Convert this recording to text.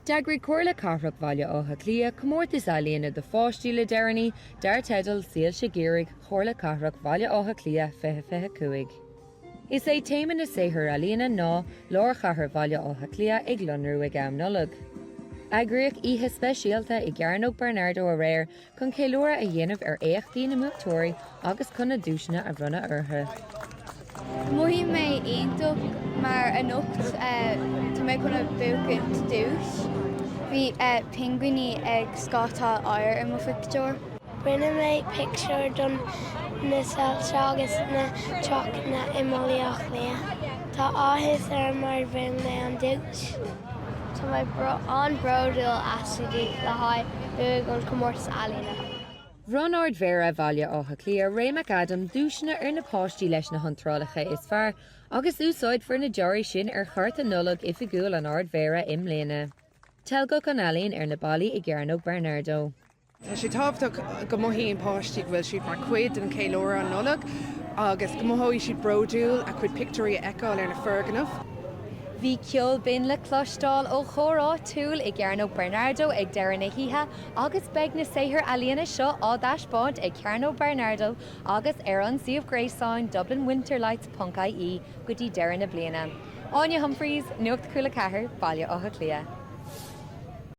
D'eagraigh Comhairle Cathrach Bhaile Átha Cliath comórtas ealaíne do pháistí le deireanaí, dar teideal Soilse Geimhridh Chomhairle Cathrach Bhaile Átha Cliath 2025. Is é téama na saothar ealaíne ná Lár Chathair Bhaile Átha Cliath ag lonrú ag am Nollag. Eagraíodh oíche speisialta i gCearnóg Barnardo aréir chun ceiliúradh a dhéanamh ar éachtaí na mbuaiteoirí agus chun na duaiseanna a bhronnadh orthu. Mhothaigh mé iontach mar anocht tá mé chun a buachaint duais. Bhí pingúiní ag scátáil oighir i mo phictiúr. Rinne mé pictiúr don na soilse agus na tráchtanna i mBaile Átha Cliath. Tá áthas orm mar bhuaigh mé an duais. Tá mé an-bhródúil astu le haghaidh bhuaigh an comórtas ealaíne. Bhronn Ard-Mhéara Bhaile Átha Cliath, Ray McAdam, duaiseanna ar na páistí leis na hiontrálacha is fearr agus úsáidfear na dearaí sin ar chárta Nollag oifigiúil an Ard-Mhéara i mbliana. Teilgeadh an ealaín ar na ballaí i gCearnóg Barnardo. Tá sé tábhachtach go mothaíonn páistí go bhfuil siad mar chuid den cheiliúradh an Nollaig agus go mothóidh siad bródúil a cuid pictiúirí a fheiceáil ar na foirgnimh. Bhí ceol binn le cloisteáil ó chór áitiúil i gCearnóg Barnardo ag deireadh na hoíche agus beidh na saothair ealaíne seo á dtaispeáint ag Cearnóg Barnardo agus ar an suíomh gréasáin dublinwinterlights ponc ie go dtí deireadh na bliana. Áine Humphreys, Nuacht Cúla 4, Baile Átha Cliath.